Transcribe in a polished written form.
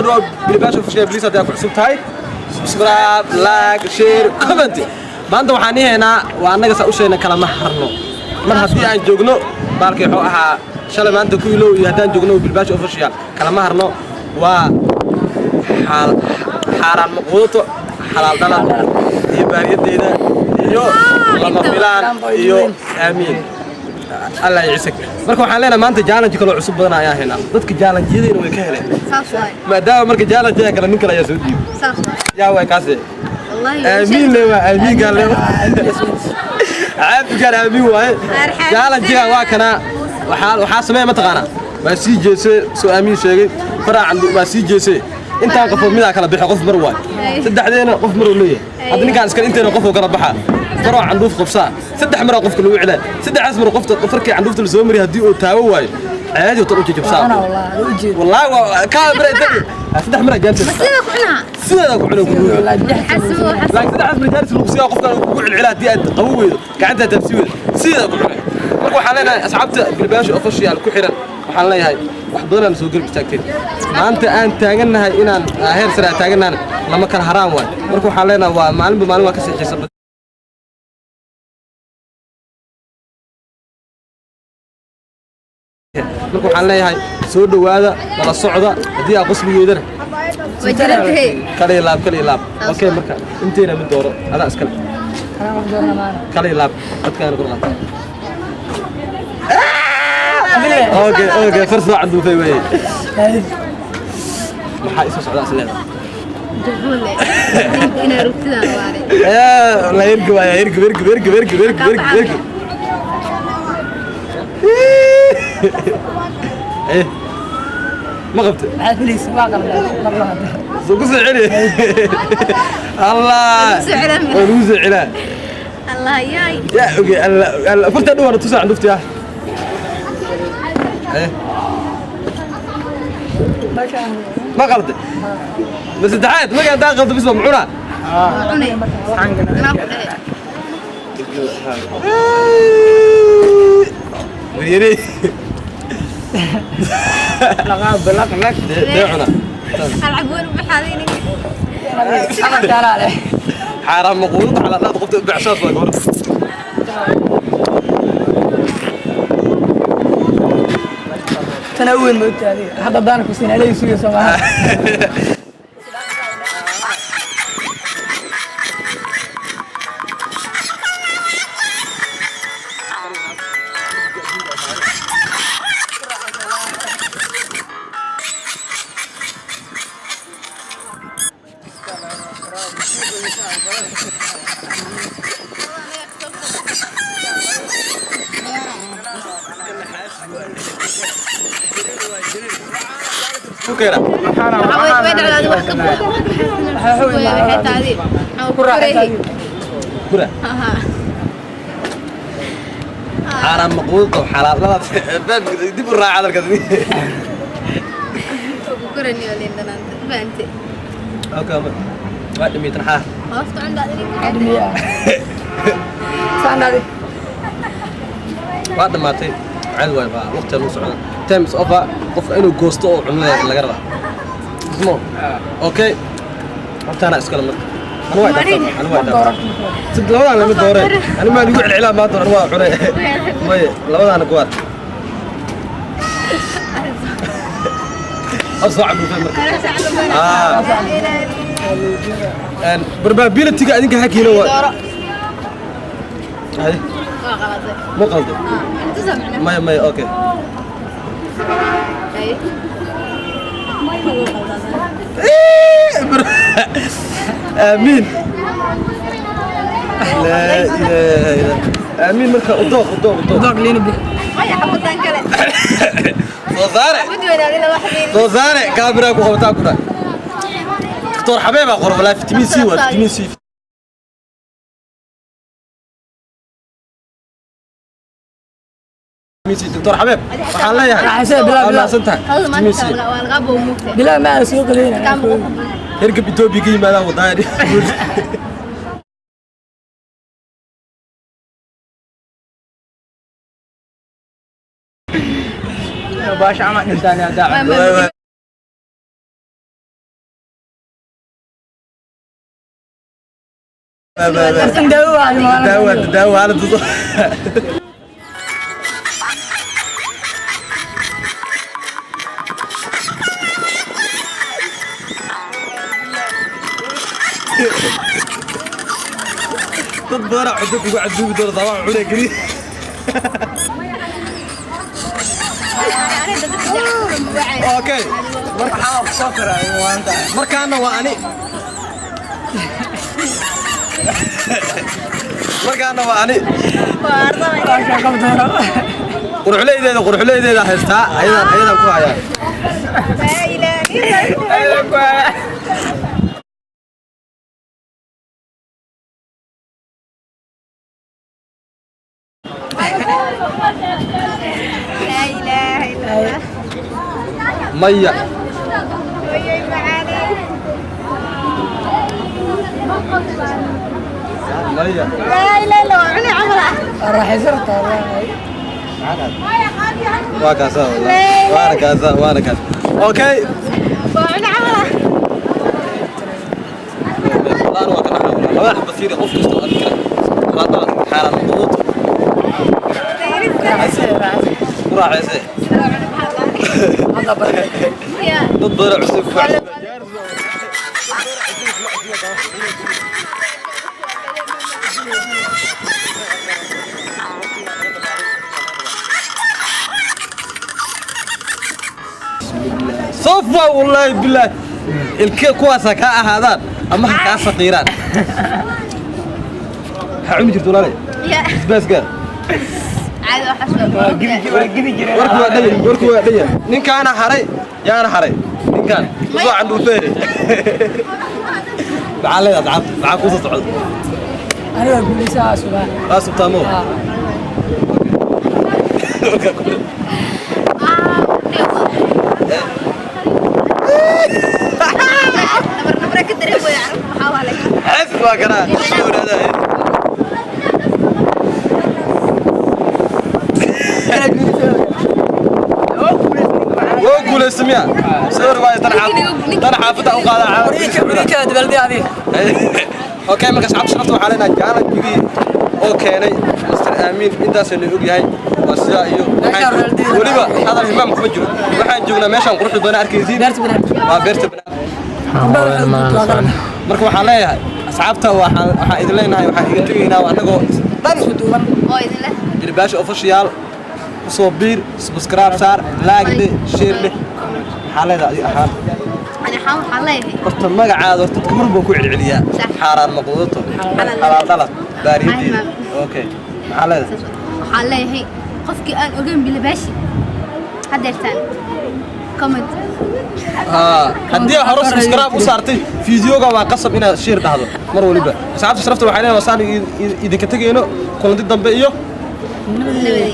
Kusoo dhawaad Bilbaash Official. Please, haddii aad ku cusub tahay, subscribe, like, share, comment. Maanta waxaan ihaynaa, waa annaga saa u sheegna, kalama harno. Mar haddii aan joogno baalkii wuxuu ahaa shalay, maanta ku ilow, iyo haddaan joogno Bilbaash Official kalama harno. Waa xaaraan maquudato, xalaal dhalad iyo baariyadeyda iyo lama filaan iyo aamiin. Allah ycisag. Marka waxaan leenahay, maanta challenge kaloo cusub badan ayaa haynaa. Dadka challenge-yadiina way ka heleen. Saas waay. Maadaama marka challenge kale nin kale ayaa soo dhiibay. Saas waay. Yaa waay kaase? Wallahi. Aamiin le, waa aamiin gaale, caafigaan aamiin waaye. Challenge-ga waa kana. Waxaa sameeya, mataqaanaa, waa sii jeesee, soo aamiin sheegay faraacan, waa sii jeesee. Intaan qofood midaa kala bixi, qof mar waay. Saddexdeena qof mar uu leeyahay. Hadda ninkaan iskale inteena qof uu kala baxaa. Faroo candhuuf qabsaa, saddex maraa qofka lagu celaa. Saddexdaas mar qofta farkii candhuufta la soo mariya, haddii uu taawo waayo, caadi tan u jajabsaa. Wallaahi waa kaa mara inta saddex maraa jaantis. Sida ku cunaa. Sideeda ku cunaa, ku ruuga. Xasuus. Laakiin saddexdaas mar jaanis lagu siiyaa, qofkan kugu celcelaa, haddii aad qaban weydo, gacantaa taabsi weydo, sideeda ku cunay. Marka waxaan leenahay, asxaabta Bilbaasho Official ku xiran, waxaan leeyahay wax badan aan soo garab istaagteen. Maanta aan taagannahay inaan heer sare aan taagannahan, lama kala haraan waay. Marka waxaan leenahay, waa maalinba maalin waa kasii xiisa badan. Marka waxaan leeyahay, soo dhowaada, nala socda. Haddii aad qosli weydana, Way jirantahay. kala iyo laab, kala iyo laab. Okay, marka inteena mid dooro, adaa iskale. Kala iyo laab, codkaana kor qaad. Okay, far soo canduufay weeye. Maxaa isoo socdaa is leedahay? Jabule. Inay rugtidaan waare. La ergi waaya, ergi, ergi, ergi, ergi, ergi, ergi, ergi. Eh, ma qabte? Soo ku soo celi. Allah. Soo celaa. Waa lagu soo celaa. Allah yaay. Ya okay, Allah, Allah, farta dhawaana tusaa candufti ah. Eh, ma qalde ma saddexaad? Marka haddaa qaldo bis, waa mucunaa. Cunay. Anaa ku dhahay. Waryare dee, cuna. Alcab weyn u baxaaday. Xaaraan maquudada, xalaalaad qofta u becshaas waa gabar. Tana weyn ma ogtahay adiga hadda haddaan ku siin adeeg sugayso maaha. Ku keena. Way dhacdaa wax ka waxay taadi. Ku raaxaysa. Kura xaaraan maquudada, xalaalaad dib u raaca hadalkaas. Ku koraniyo liin dhanaanta. Fahamtay. Okay, waa dhimiitan xaar. Qofta cundaa idinka. Miya saanadi? Waa dhammaatay, caadi waay, waa waqtiga lagu socda. Time is over. Qofka inuu goosto oo cunada laga rabaa. Ismo okay, hortaana iskale. Marka anu waa dhaaftaa, anu waa dhaaftaa. Sid labadaan lama dooreen. Ani maa lagu celcelaa maanta, anu waa cunay. Maye, labadaana kuwaad hor soo cabuufay. Marka probability-ga adinka hakiina waa hay. Waa qalatay. Ma qalday? Inta samcna. Maya, maya, okay. Ay. آمين، لا إله إلا آمين. Marka udoq, udoq, udoq. Doog liina bi. Maya, xabadan kale. Soo saare. Mid weynaadi laba xabiin. Soo saare, kaamira ku qabataa ku dhahay. Doctor Xabeeb aa qoro walaa, vitamin C waa vitamin C. Doctor Xabeeb waxaan leeyahay, Raaxaysa, bilaa, waa bilaa. mahadsan tahay. Qadada Vitamin maanta C. waa lagaa bowmuugtay. Bilaa ma aan soo qaleyna. Hergab Etoobiya ka yimaadaan wadaaya. Baasha ama dhintaan yaa daaca. Tan daawo waa maalin. Daawo daawo haalada. Dad badanaa cunto kugu caduubi doona dabaa cunee keliya. Okay. Waxaa ku soo koray maanta. Markaana waa ani, markaana waa ani. Waa ka qabdoona. Quruxleydeeda, quruxleydeeda haystaa, ayadaan ayadaan ku hayaa. Laa ilaaha illa Allah. Laa ilaaha illa Allah. Maya. Hooyoy macaaney. Maya. Laa ilaaha illa Allah. Cuni camal ah. Raaxaysan rabtaa. Waa kaasa wallahi, waana kaasa, waana kaas. Okay. Waa cuni camal ah. Wallahi waa ka naxaa wallahi. Labada xaba fiiri, qof kasta oo adkara xalaadada xaaran quruuto. Ku raaxayse. Hadda barkay. Ya. Dad badan cusub ku sofa wallahi billahi ilke kuwaasa kaa ahaadaan ama ha kaa saqiiraan. Maxaa cuni jirta walaalay? Ya. Basbaaska. Caadi waxaas waa. Waa gidi jireen. Warku waa dhan, warku waa dhan. Ninkaana haray, yaana haray ninkaan usoo candhuufee. Maxaa leedahay asxaabta? Maxaa kuusoo socda? Aniga guuleysaa subaa. Waa subtaamo. Nabar nabra ka dareemaya carabta maxaa waa lay. Xasid waa kanaa soo wadaada. Waa guulaysta miya? Sawir waayo tan xaafad, tan xaafadda u qaadaa. Wareejka dabaldi adiga. Okay, marka asxaabta sharafta waxaa leenahay challenge-gii oo keenay Mr. Aamin intaasaynu ogyahay waa sidaa iyo weliba hadal himaam kuma jiro. Waxaan joognaa meeshaan quruxda badan arkaysiin. Beerta banaan. Waa beerta banaan. Marka waxaan leeyahay asxaabta, waxaan idin leenahay, waxaan iga tegaynaa annagoo dhan Isku duuban. Oo idin leh. Bilbaashi Official kusoo biir, subscribe saar, like dheh, share dheh. Maxaa leedahay adiga ahaan? Ani waxaan leeyahay. Horta magacaada horta dadka mar baan ku celceliyaa. Sax. Xaaraan maqduuto. Xalaal. Xalaal dhalad baariyadeeda. Xalaal. Okay, maxaa leedahay? Waxaan leeyahay qofkii aan ogeyn Bilbaashi hadeertaan comment. Haa, haddii aad hore subscribe u saartay fiidiyoga waa qasab inaad share dhahdo mar waliba. Asxaabta sharafta waxay leedahay wasaan idinka tegayno kulanti dambe iyo Nabadey.